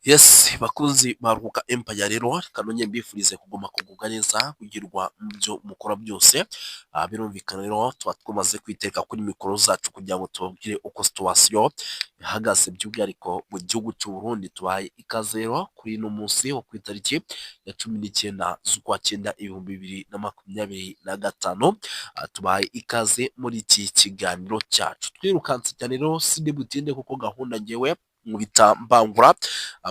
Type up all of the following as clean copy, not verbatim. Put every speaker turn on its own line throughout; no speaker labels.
Yes, bakunzi ba Ruhuka Empire, rero reka nongere mbifurize kuguma kugubwa neza, kugirwa mu byo mukora byose. Birumvikana rero, tuba twamaze kwiteka kuri mikoro zacu kugira ngo tubabwire uko situation ihagaze, by'umwihariko mu gihugu cy'u Burundi. Tubahaye ikaze rero kuri uno munsi wo ku itariki ya 19 z'ukwa cyenda 2025. Tubahaye ikaze muri iki kiganiro cyacu. Twirukanse cyane rero, sindi butinde kuko gahunda ngewe nkubita mbangura.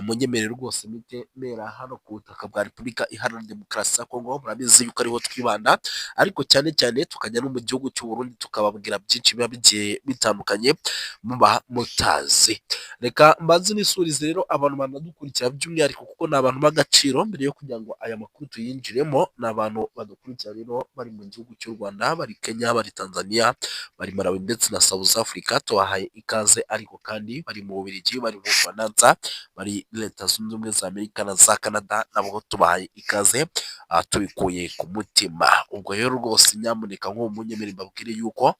Munyemerere rwose mpite mera hano ku butaka bwa Repubulika Iharanira Demokarasi ya Kongo. Murabizi yuko ariho twibanda, ariko cyane cyane tukajya no mu gihugu cy'u Burundi, tukababwira byinshi biba bigiye bitandukanye muba mutazi. Reka mbanze nisurize rero abantu banadukurikira by'umwihariko, kuko ni abantu b'agaciro. Mbere yo kugira ngo aya makuru tuyinjiremo, ni abantu badukurikira rero bari mu gihugu cy'u Rwanda, bari Kenya, bari Tanzania, bari Malawi ndetse na South Africa, tubahaye ikaze. Ariko kandi bari mu Bubiligi, bari mu Bufaransa, bari Leta Zunze Ubumwe za Amerika na za Canada, nabo tubahaye ikaze tubikuye ku mutima. Ubwo rero rwose nyamuneka nk'uwo munyemere mbabwire yuko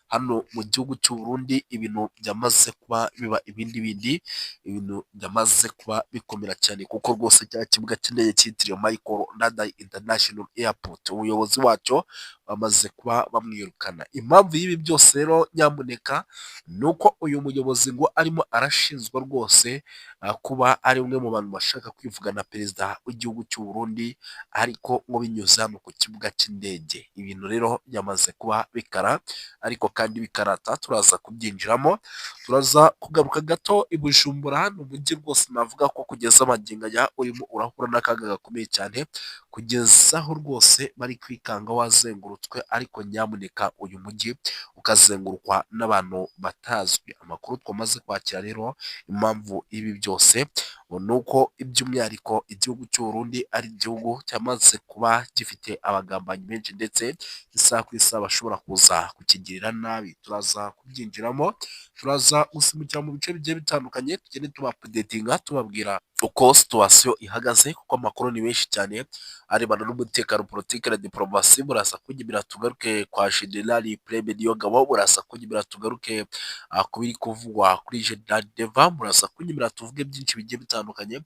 hano mu gihugu cy'u Burundi ibintu byamaze kuba biba ibindi bindi, ibintu byamaze kuba bikomera cyane, kuko rwose cya kibuga cy'indege cyitiriwe Michael Ndadaye International Airport, umuyobozi wacyo bamaze kuba bamwirukana. Impamvu y'ibi byose rero nyamuneka ni uko uyu muyobozi ngo arimo arashinjwa rwose kuba ari umwe mu bantu bashaka kwivugana perezida w'igihugu cy'u Burundi, ariko ngo binyuze hano ku kibuga cy'indege. Ibintu rero byamaze kuba bikara, ariko kandi bikarata, turaza kubyinjiramo. Turaza kugaruka gato i Bujumbura, ni umujyi rwose navuga ko kugeza magingo aya urimo urahura n'akaga gakomeye cyane, kugeza aho rwose bari kwikanga wazengurutswe, ariko nyamuneka uyu mujyi ukazengurukwa n'abantu batazwi. Amakuru twamaze kwakira rero, impamvu ibi byose ni uko by'umwihariko igihugu cy'u Burundi ari igihugu cyamaze kuba gifite abagambanyi benshi, ndetse isaha ku isaha bashobora kuza kukigirira nabi. Turaza kubyinjiramo, turaza gusimbukira mu bice bigiye bitandukanye, tugende tubaupdatinga, tubabwira uko situation ihagaze, kuko amakuru ni menshi cyane arebana n'umutekano, politiki na diporomasi. Muraza kunyemera tugaruke kwa General Prime Niyongabo, muraza kunyemera tugaruke ku biri kuvugwa kuri General Neva, muraza kunyemera tuvuge byinshi bigiye bitandukanye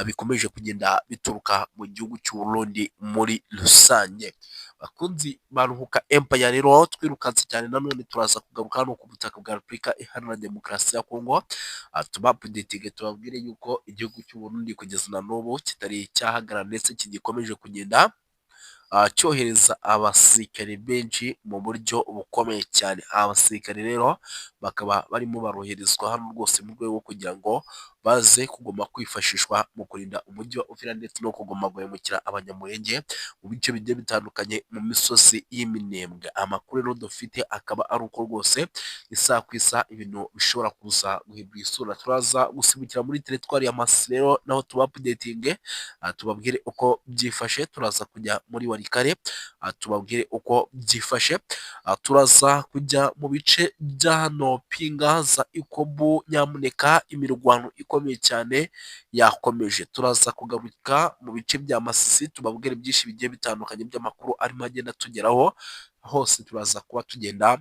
bikomeje kugenda bituruka mu gihugu cy'u Burundi muri rusange. Bakunzi ba Ruhuka Empire rero, twirukanse cyane nanone, turaza kugaruka hano ku butaka bwa Repubulika Iharanira Demokarasi ya Kongo, tubaupdatinge, tubabwire yuko igihugu cy'u Burundi kugeza na n'ubu kitari cyahagarara, ndetse kigikomeje kugenda cyohereza abasirikare benshi mu buryo bukomeye cyane. Aba basirikare rero bakaba barimo baroherezwa hano rwose mu rwego kugira ngo baze kuguma kwifashishwa mu kurinda umujyi wa Uvira, ndetse no kuguma guhemukira Abanyamulenge mu bice bigiye bitandukanye mu misozi y'Iminembwe. Amakuru rero dufite akaba ari uko rwose isaha ku isaha ibintu bishobora kuza guhindura isura. Turaza gusimbukira muri teritwari ya Masisi rero, naho tubaupdatinge, tubabwire uko byifashe. Turaza kujya muri Walikale, tubabwire uko byifashe. Turaza kujya mu bice bya hano Pinga za Ikobu, nyamuneka imirwano ikomeye cyane yakomeje. Turaza kugaruka mu bice bya Masisi, tubabwire byinshi bigiye bitandukanye by'amakuru arimo agenda atugeraho hose. Turaza kuba tugenda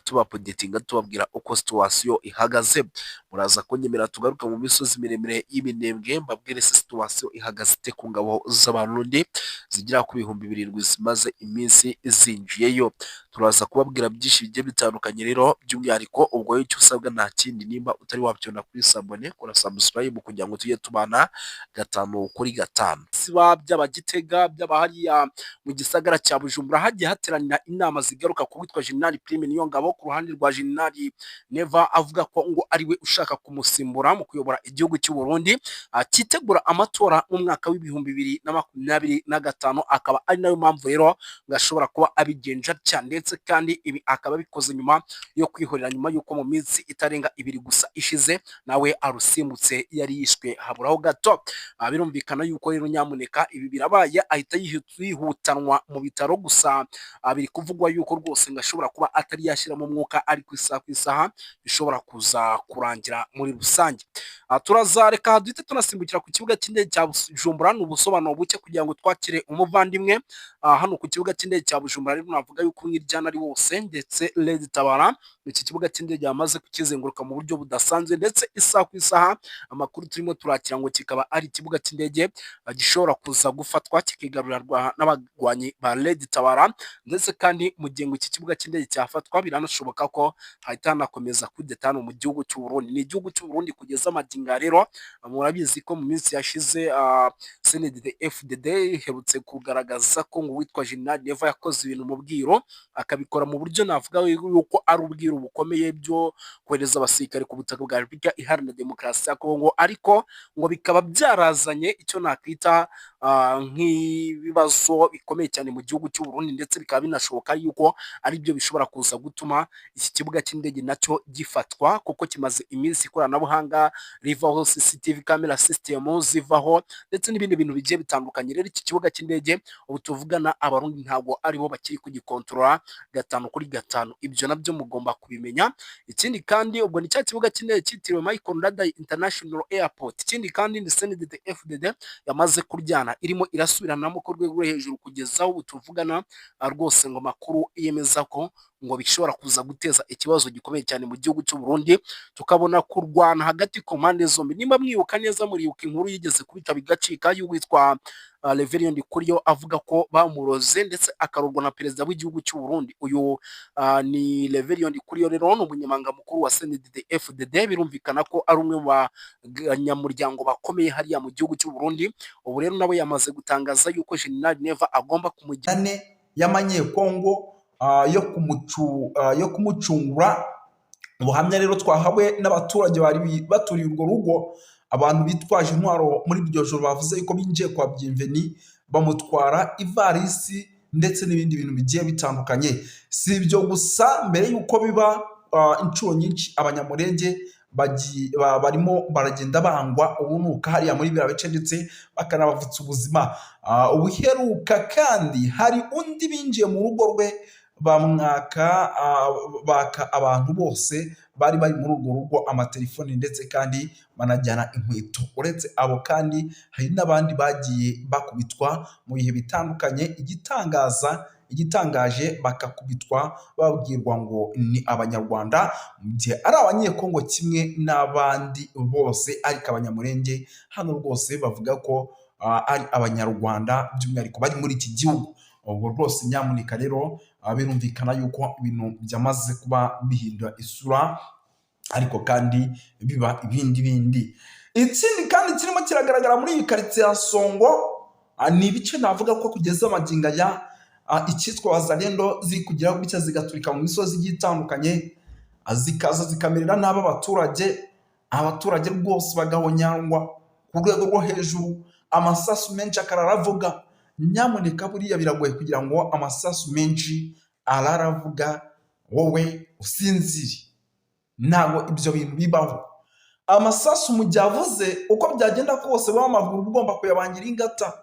tubaupdatinga, tubabwira uko situation ihagaze. Muraza kunyemera tugaruka mu misozi miremire y'Iminembwe, mbabwire se situation ihagaze ite ku ngabo z'Abarundi zigera ku 7000 zimaze iminsi zinjiyeyo. Turaza kubabwira byinshi bigiye bitandukanye rero by'umwihariko. Ubwo icyo usabwa nta kindi, nimba utari wabyona kuri s'abonner, kora subscribe kugira ngo tujye tubana gatanu kuri gatanu.
Siba byaba Gitega, byaba hariya mu gisagara cya Bujumbura, hagiye hateranira inama zigaruka ku witwa General Prime Niyongabo, ku ruhande rwa General Neva avuga ko ngo ariwe ushaka kumusimbura mu kuyobora igihugu cy'u Burundi cyitegura amatora mu mwaka wa 2025, akaba ari nayo mpamvu rero ngo ashobora kuba abigenja atya. Ndetse kandi ibi akaba abikoze nyuma yo kwihorera, nyuma y'uko mu minsi itarenga 2 gusa ishize nawe arusimbutse, yari yishwe haburaho gato. Birumvikana yuko rero nyamuneka ibi birabaye, ahita yihutanwa mu bitaro. Gusa biri kuvugwa yuko rwose ngo ashobora kuba atari yashyiramo umwuka, ariko isaha ku isaha bishobora kuza kurangira muri rusange. Turaza reka duhite tunasimbukira ku kibuga cy'indege cya Bujumbura, ni ubusobanuro buke kugira ngo twakire umuvandimwe. Hano ku kibuga cy'indege cya Bujumbura rero navuga yuko umwiryane ari wose, ndetse Red Tabara iki kibuga cy'indege yamaze kukizenguruka mu buryo budasanzwe, ndetse isaha ku isaha amakuru turimo turakira ngo kikaba ari ikibuga cy'indege gishobora kuza gufatwa, kikigarurirwa n'abagwanyi ba Red Tabara. Ndetse kandi mu gihe ngo iki kibuga cy'indege cyafatwa, biranashoboka ko hahita hanakomeza kudeta hano mu gihugu cy'u Burundi. Ni igihugu cy'u Burundi kugeza magingo aya. Rero murabizi ko mu minsi yashize CNDD FDD iherutse kugaragaza ko ngo uwitwa General Neva yakoze ibintu mu bwiru, akabikora mu buryo navuga yuko ari ubwiru bukomeye, byo kohereza abasirikare ku butaka bwa Repubulika Iharanira Demokarasi ya Kongo, ariko ngo bikaba byarazanye icyo nakwita nk'ibibazo bikomeye cyane mu gihugu cy'u Burundi, ndetse bikaba binashoboka yuko aribyo bishobora kuza gutuma iki kibuga cy'indege nacyo gifatwa, kuko kimaze iminsi ikoranabuhanga rivaho, CCTV camera system zivaho, ndetse n'ibindi bintu bigiye bitandukanye. Rero iki kibuga cy'indege ubu tuvugana, Abarundi ntabwo aribo bakiri kugikontorora 5 kuri 5. Ibyo nabyo mugomba kubimenya. Ikindi kandi ubwo ni cya kibuga cy'indege cyitiriwe Michael Ndadaye International Airport. Ikindi kandi ni CNDD FDD yamaze kuryana, irimo irasubiranamo ku rwego rwo hejuru kugeza aho ubu tuvugana rwose ngo amakuru yemeza ko ngo bishobora kuza guteza ikibazo gikomeye cyane mu gihugu cy'u Burundi, tukabona kurwana hagati ku mpande zombi. Nimba mwibuka neza, muribuka inkuru yigeze kubita bigacika y'uwitwa Reverien Ndikuriyo, avuga ko bamuroze ndetse akarogwa na perezida w'igihugu cy'u Burundi. Uyu ni Reverien Ndikuriyo rero, ni umunyamabanga mukuru wa CNDD FDD. Birumvikana ko ari umwe mu banyamuryango bakomeye hariya mu gihugu cy'u Burundi. Ubu rero nawe yamaze gutangaza yuko General Neva agomba kumugira
ane y'amanyekongo yo kumucungura. Ubuhamya rero twahawe n'abaturage bari baturiye urwo rugo, abantu bitwaje intwaro muri iryo joro bavuze yuko binjiye kwa Bienvenu, bamutwara ivarisi ndetse n'ibindi bintu bigiye bitandukanye. Si ibyo gusa, mbere y'uko biba, inshuro nyinshi Abanyamurenge barimo baragenda bangwa ubunuka hariya muri biriya bice, ndetse bakanabavutsa ubuzima. Ubuheruka kandi hari undi binjiye mu rugo rwe, bamwaka baka abantu bose bari bari muri urwo rugo amatelefoni, ndetse kandi banajyana inkweto. Uretse abo kandi hari n'abandi bagiye bakubitwa mu bihe bitandukanye. Igitangaje, bakakubitwa babwirwa ngo ni Abanyarwanda, mu gihe ari Abanyekongo kimwe n'abandi bose, ariko Abanyamurenge hano rwose bavuga ko ari Abanyarwanda, by'umwihariko bari muri iki gihugu. Ubwo rwose nyamuneka rero, birumvikana yuko ibintu byamaze kuba bihindura isura, ariko kandi biba ibindi bindi. Ikindi kandi kirimo kiragaragara muri iyi karitsiye ya Songo, ni ibice navuga ko kugeza amagingo aya icyitwa Wazalendo ziri kugira gutya zigaturika mu misozi igiye itandukanye, zikaza zikamerera nabi abaturage, abaturage rwose bagahonyangwa ku rwego rwo hejuru, amasasu menshi akarara avuga. Nyamuneka, buriya biragoye kugira ngo amasasu menshi arara avuga wowe usinzire, ntabwo ibyo bintu bibaho. Amasasu mu gihe avuze, uko byagenda kose wowe amaguru uba ugomba kuyabangira ingata,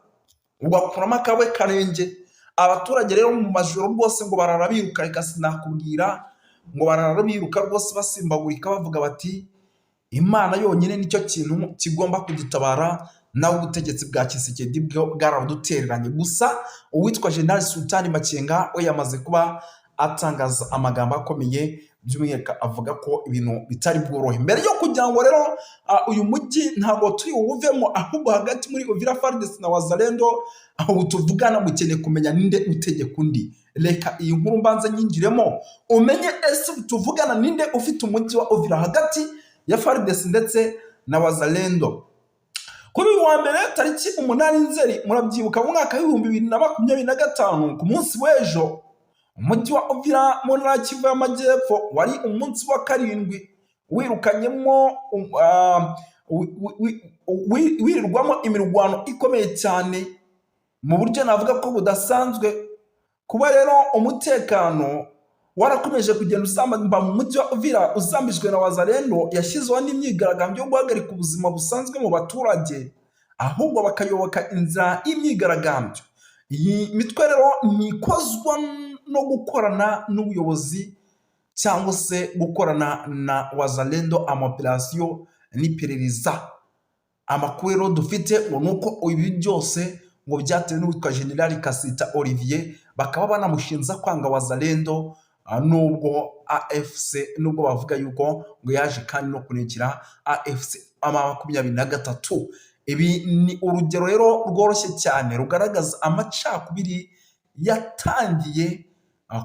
ugakuramo akawe karenge. Abaturage rero mu majoro rwose ngo barara biruka, reka sinakubwira, ngo barara biruka rwose basimbagurika, bavuga bati Imana yonyine nicyo kintu kigomba kudutabara, nawe ubutegetsi bwa Tshisekedi bwo bwarabudutereranye. Gusa uwitwa General Sultani Makenga we yamaze kuba atangaza amagambo akomeye, by'umwihariko avuga ko ibintu bitari bworohe. Mbere yo kugira ngo rero uyu mujyi ntabwo turi buwuvemo, ahubwo hagati muri Uvira, FARDC na Wazalendo aho tuvugana mukeneye kumenya ninde utegeka undi. Reka iyi nkuru mbanze nyinjiremo, umenye ese ubu tuvugana ninde ufite umujyi wa Uvira hagati ya FARDC ndetse na Wazalendo. Kuri uyu wa mbere tariki 8 Nzeri, murabyibuka, mu mwaka w'2025, ku munsi w'ejo, umujyi wa Uvira mu ntara ya Kivu y'Amajyepfo wari umunsi wa karindwi wirukanyemo wirirwamo imirwano ikomeye cyane mu buryo navuga ko budasanzwe. Kuba rero umutekano warakomeje kugenda uzamba mu mujyi wa Uvira, uzambijwe na Wazalendo yashyizeho n'imyigaragambyo yo guhagarika ubuzima busanzwe mu baturage, ahubwo bakayoboka inzira y'imyigaragambyo. Iyi mitwe rero ntikozwa no gukorana n'ubuyobozi cyangwa se gukorana na Wazalendo amaoperasiyo n'iperereza. Amakuru rero dufite ngo ni uko ibi byose ngo byatewe n'uwitwa General Kasita Olivier, bakaba banamushinza kwanga Wazalendo, nubwo AFC, nubwo bavuga yuko ngo yaje kandi no kunekera AFC 23. Ibi ni urugero rero rworoshye cyane rugaragaza amacakubiri yatangiye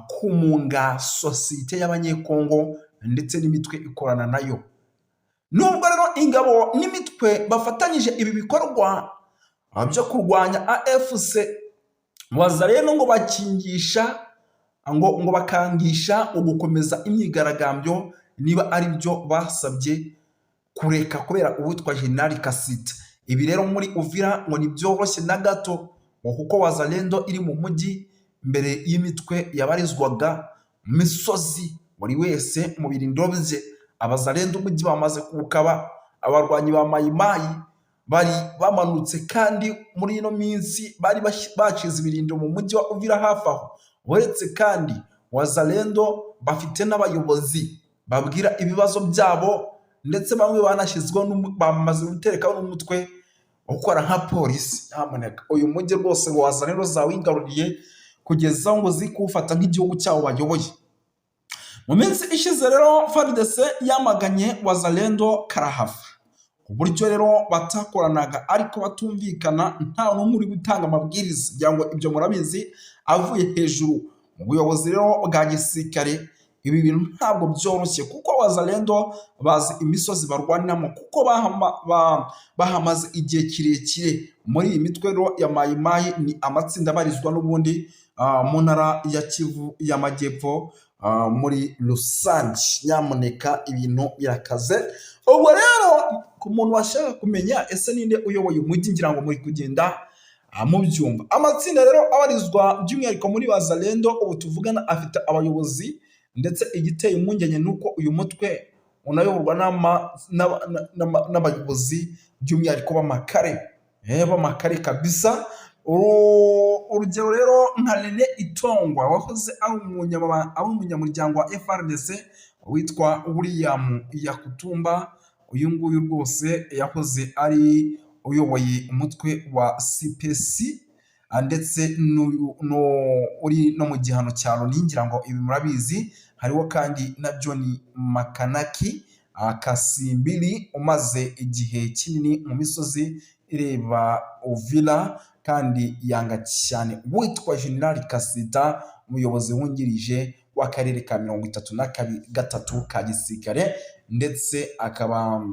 kumunga sosiyete y'Abanyekongo ndetse n'imitwe ikorana nayo. Nubwo rero ingabo n'imitwe bafatanyije ibi bikorwa byo kurwanya AFC Wazalendo, ngo bakingisha ngo bakangisha ugukomeza imyigaragambyo niba ari byo basabye kureka kubera uwitwa General Kasita. Ibi rero muri Uvira ngo ntibyoroshye na gato, ngo kuko Wazalendo iri mu mujyi mbere y'imitwe yabarizwaga mu misozi, buri wese mu birindiro bye. Abazalendo umujyi bamaze kuwukaba, abarwanyi ba Mayimayi bari bamanutse, kandi muri ino minsi bari bacize ibirindiro mu mujyi wa Uvira hafi aho. Uretse kandi Wazalendo bafite n'abayobozi babwira ibibazo byabo, ndetse bamwe banashyizweho bamaze guterekaho n'umutwe ukora nka polisi. Nyamuneka, uyu mujyi rwose ngo Wazalendo zawigaruriye kugeza aho ngo ziri kuwufata nk'igihugu cyabo bayoboye. Mu minsi ishize rero FARDC yamaganye Wazalendo karahava, ku buryo rero batakoranaga ariko batumvikana, nta n'umwe uri gutanga amabwiriza, kugira ngo ibyo murabizi, avuye hejuru mu buyobozi rero bwa gisirikare. Ibi bintu ntabwo byoroshye kuko Wazalendo bazi imisozi barwaniramo, kuko bahamaze igihe kirekire. Muri iyi mitwe rero ya Mayimayi ni amatsinda abarizwa n'ubundi mu ntara ya Kivu y'Amajyepfo muri rusange. Nyamuneka, ibintu birakaze. Ubwo rero ku muntu washaka kumenya ese ninde uyoboye umujyi, ngira ngo muri kugenda mubyumva. Amatsinda rero abarizwa by'umwihariko muri Wazalendo ubu tuvugana afite abayobozi, ndetse igiteye impungenge ni uko uyu mutwe unayoborwa n'abayobozi by'umwihariko b'amakare kabisa. Urugero rero nka Rene Itongwa wahoze ari umunyamuryango wa FARDC, witwa William Yakutumba, uyu nguyu rwose yahoze ari uyoboye umutwe wa CPC, ndetse uri no mu gihano cya Loni, ngira ngo ibi murabizi. Hariho kandi na John Makanaki Kasimbiri umaze igihe kinini mu misozi ireba Uvira, kandi yanga cyane witwa General Kasita, umuyobozi wungirije w'akarere ka 33 ka gisirikare, ndetse akaba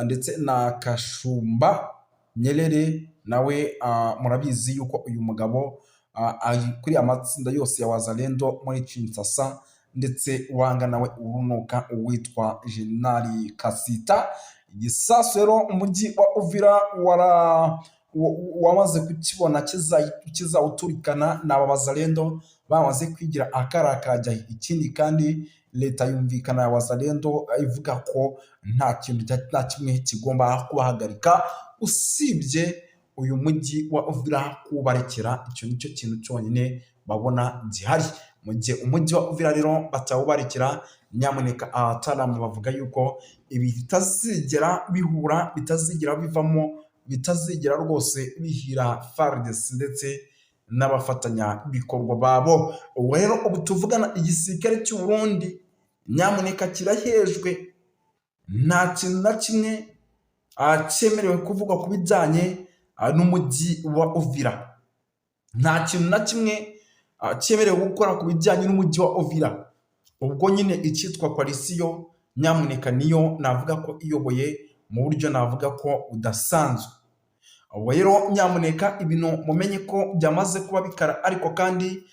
ndetse na Kashumba Nyerere nawe murabizi yuko uyu mugabo ari kuri amatsinda yose ya Wazalendo muri Kinshasa, ndetse wanga nawe urunuka uwitwa General Kasita. Igisasu rero umujyi wa Uvira wamaze kukibona kizawuturikana ni aba Bazalendo bamaze kwigira akara kajya. Ikindi kandi leta yumvikana ya Wazalendo ivuga ko nta kintu nta kimwe kigomba kubahagarika usibye uyu mujyi wa Uvira kuwubarekera. Icyo nicyo kintu cyonyine babona gihari. Mu gihe umujyi wa Uvira rero batawubarekera, nyamuneka abataramu bavuga yuko ibi bitazigera bihura, bitazigera bivamo, bitazigera rwose bihira FARDC ndetse n'abafatanyabikorwa babo. Ubu rero ubu tuvugana igisirikare cy'u Burundi nyamuneka kirahejwe, nta kintu na kimwe cyemerewe kuvugwa ku bijyanye n'umujyi wa Uvira, nta kintu na kimwe cyemerewe gukora ku bijyanye n'umujyi wa Uvira. Ubwo nyine icyitwa coalition nyamuneka niyo navuga ko iyoboye mu buryo navuga ko budasanzwe. Ubwo rero nyamuneka ibintu mumenye ko byamaze kuba bikara, ariko kandi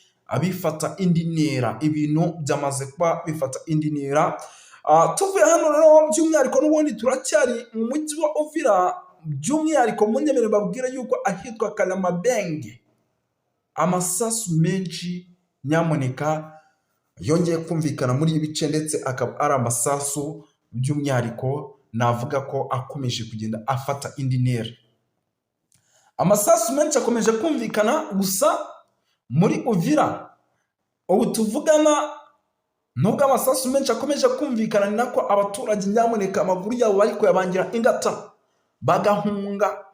bifata indi ntera, ibintu byamaze kuba bifata indi ntera. Tuvuye hano rero by'umwihariko n'ubundi turacyari mu mujyi wa Uvira, by'umwihariko munyemerere babwire yuko ahitwa Karamabenge amasasu menshi nyamuneka yongeye kumvikana muri ibi bice, ndetse akaba ari amasasu by'umwihariko navuga ko akomeje kugenda afata indi ntera. Amasasu menshi akomeje kumvikana gusa muri Uvira ubu tuvugana. Nubwo amasasu menshi akomeje kumvikana, ni nako abaturage nyamuneka amaguru yabo bari kuyabangira ingata bagahunga.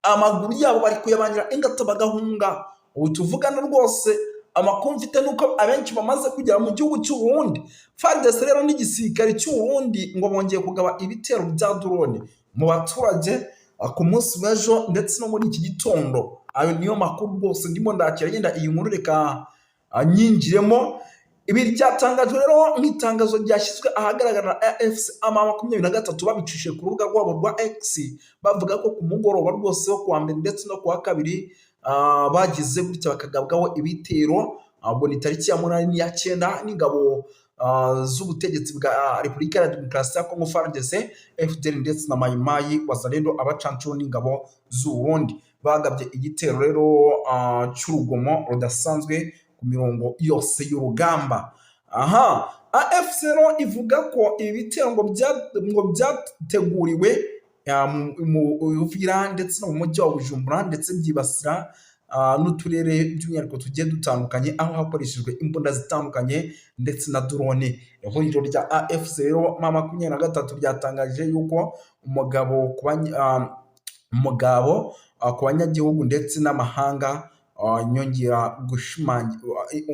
Amaguru yabo bari kuyabangira ingata bagahunga. Ubu tuvugana rwose, amakuru mfite nuko abenshi bamaze kugera mu gihugu cy'u Burundi. FARDC rero n'igisirikare cy'u Burundi ngo bongeye kugaba ibitero bya drone mu baturage ku munsi w'ejo ndetse no muri iki gitondo. Ayo niyo makuru rwose ndimo ndakira. Yenda iyi nkuru reka nyinjiremo. Ibi byatangajwe rero nk'itangazo ryashyizwe ahagaragara na AFC M23, babicishije ku rubuga rwabo rwa X, bavuga ko ku mugoroba rwose wo kuwa mbere ndetse no kuwa kabiri bagize gutya bakagabwaho ibitero. Ubwo ni tariki ya 8 n'iya 9, n'ingabo z'ubutegetsi bwa Repubulika ya Demokarasi ya Kongo, FARDC, FDLR ndetse na Mayimayi, Wazalendo, abacancuro n'ingabo z'u Burundi. Bagabye igitero rero cy'urugomo rudasanzwe ku mirongo yose y'urugamba. Aha AFC rero ivuga ko ibi bitero ngo byateguriwe mu Uvira ndetse no mu mujyi wa Bujumbura, ndetse byibasira n'uturere by'umwihariko tugiye dutandukanye, aho hakoreshejwe imbunda zitandukanye ndetse na drone. Ihuriro rya AFC rero M23 ryatangaje yuko umugabo ku banyagihugu ndetse n'amahanga, nyongera gushimangira,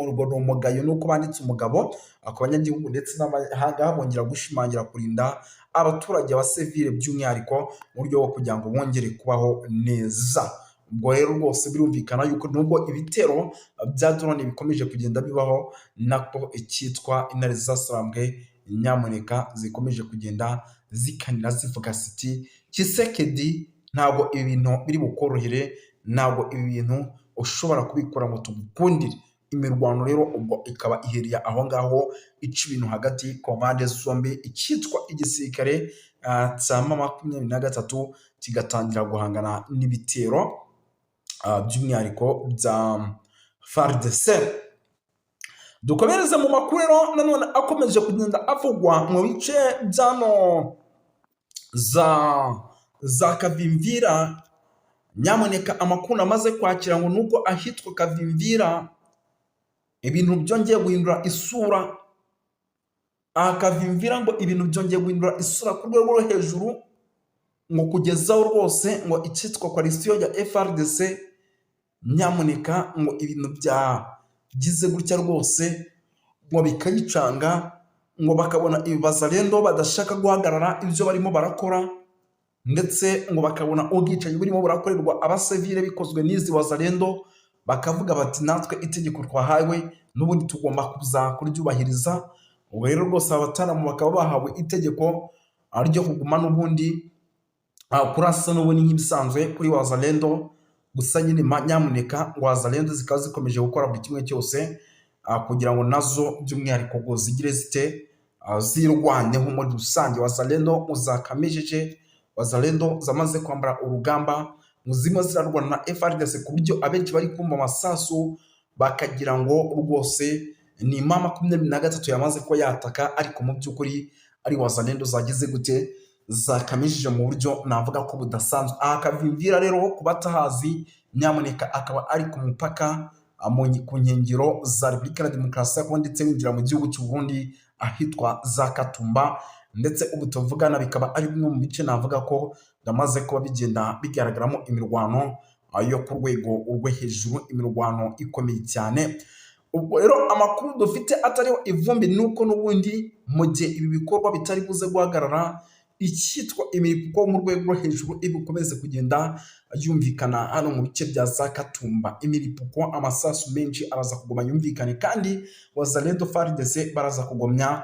urwo ni umugayo nuko banditse umugabo, ku banyagihugu ndetse n'amahanga, bongera gushimangira kurinda abaturage ba sivile by'umwihariko mu buryo bwo kugira ngo bongere kubaho neza. Ubwo rero rwose birumvikana yuko nubwo ibitero bya drone bikomeje kugenda bibaho, nako icyitwa intare zasarambwe nyamuneka zikomeje kugenda zikanira, zivuga ziti: "Tshisekedi, ntabwo ibi bintu biri bukorohere, ntabwo ibi bintu ushobora kubikora ngo tugukundire." Imirwano rero ubwo ikaba ihereye aho ngaho, ica ibintu hagati ku mpande zombi. Icyitwa igisirikare cya M23 kigatangira guhangana n'ibitero by'umwihariko bya FARDC. Dukomereze mu makuru rero nanone akomeje kugenda avugwa mu bice byano za Kavimvira. Nyamuneka, amakuru amaze kwakira ngo nuko ahitwa Kavimvira ibintu byongeye guhindura isura. Aha Kavimvira ngo ibintu byongeye guhindura isura ku rwego rwo hejuru, ngo kugezaho rwose ngo icyitwa coalition ya FARDC, nyamuneka, ngo ibintu byagize gutya rwose ngo bikayicanga, ngo bakabona ibazalendo badashaka guhagarara ibyo barimo barakora, ndetse ngo bakabona ubwicanyi burimo burakorerwa abasivile bikozwe n'izi wazalendo, bakavuga bati: "Natwe itegeko twahawe n'ubundi tugomba kuza kuryubahiriza." Ubwo rero rwose aba bataramu bakaba bahawe itegeko ryo kuguma n'ubundi kurasa n'ubundi nk'ibisanzwe kuri wazalendo. Gusa nyine nyamuneka ngo wazalendo zikaba zikomeje gukora buri kimwe cyose kugira ngo nazo by'umwihariko ngo zigire zite, zirwaneho muri rusange. Wazalendo zakamejeje, wazalendo zamaze kwambara urugamba, ngo zirimo zirarwana na FARDC, ku buryo abenshi bari kumva amasasu bakagira ngo rwose ni M23 yamaze kuba yataka, ariko mu by'ukuri ari wazalendo zagize gute, zakamejeje mu buryo navuga ko budasanzwe. Aha Kavimvira rero, ku batahazi, nyamuneka, akaba ari ku mupaka ku nkengero za Repubulika ya Demokarasi ya Kongo, ndetse winjira mu gihugu cy'u Burundi ahitwa za Katumba. Ndetse ubu tuvugana bikaba ari bimwe mu bice navuga ko byamaze kuba bigenda bigaragaramo imirwano yo ku rwego rwo hejuru, imirwano ikomeye cyane. Ubwo rero amakuru dufite atariho ivumbi ni uko n'ubundi mu gihe ibi bikorwa bitari buze guhagarara, icyitwa imiripuko mu rwego rwo hejuru ibukomeze kugenda yumvikana hano mu bice bya za Katumba. Imiripuko, amasasu menshi araza kuguma yumvikane, kandi Wazalendo, FARDC baraza kugomya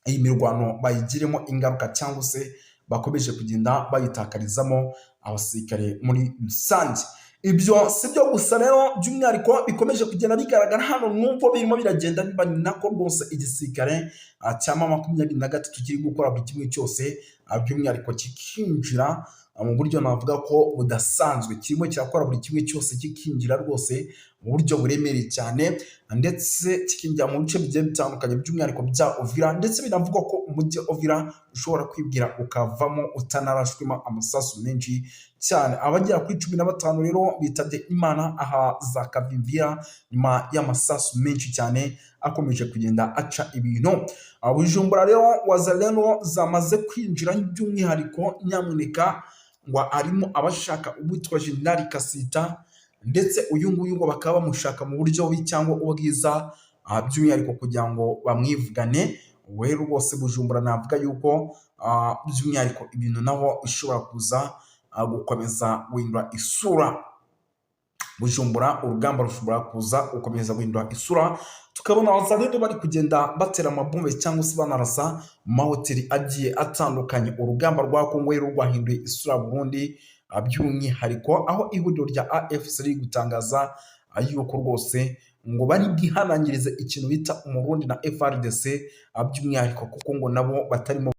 iyi mirwano bayigiremo ingaruka, cyangwa se bakomeje kugenda bayitakarizamo abasirikare muri rusange. Ibyo si byo gusa rero, by'umwihariko bikomeje kugenda bigaragara hano, nubwo birimo biragenda biba, ni nako rwose igisirikare cya M23 kiri gukora buri kimwe cyose, by'umwihariko kikinjira mu buryo navuga ko budasanzwe. Kirimo kirakora buri kimwe cyose, kikinjira rwose mu buryo buremereye cyane, ndetse kikinjira mu bice bigiye bitandukanye, by'umwihariko bya Uvira. Ndetse binavugwa ko umujyi wa Uvira ushobora kwibwira ukavamo utanarashwemo amasasu menshi cyane. Abagera kuri 15 rero bitabye Imana aha za Kavimvira nyuma y'amasasu menshi cyane akomeje kugenda aca ibintu. Bujumbura rero, Wazalendo zamaze kwinjira by'umwihariko, nyamuneka. ngo harimo abashaka uwitwa Jenerali Kasita, ndetse uyu nguyu ngo bakaba bamushaka mu buryo bubi cyangwa ubwiza, by'umwihariko kugira ngo bamwivugane. We rwose Bujumbura navuga yuko by'umwihariko ibintu naho ishobora kuza gukomeza guhindura isura. Bujumbura urugamba rushobora kuza gukomeza guhindura isura, tukabona Abazalendo bari kugenda batera amabombe cyangwa se banarasa mu mahoteli agiye atandukanye. Urugamba rwa Kongo rero rwahinduye isura Burundi, by'umwihariko aho ihuriro rya AFC riri gutangaza yuko rwose ngo bari bwihanangirize ikintu bita Umurundi na FARDC, by'umwihariko kuko ngo nabo batarimo.